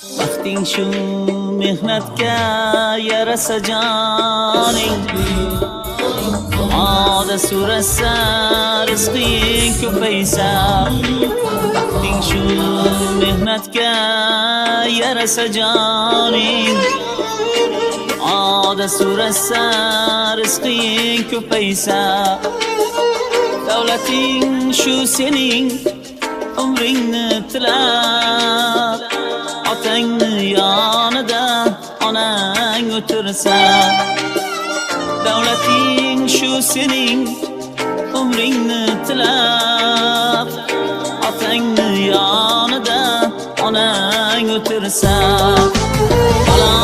Baxting shu mehnatga yarasa joning, Oda so'rasa rizqing ko'paysa. Baxting shu mehnatga yarasa joning, Oda so'rasa rizqing ko'paysa. Davlating shu sening umringni tilab, otangni yonida onang o'tirsa. Davlating shu sening umringni tilab, otangni yonida onang o'tirsa. Balo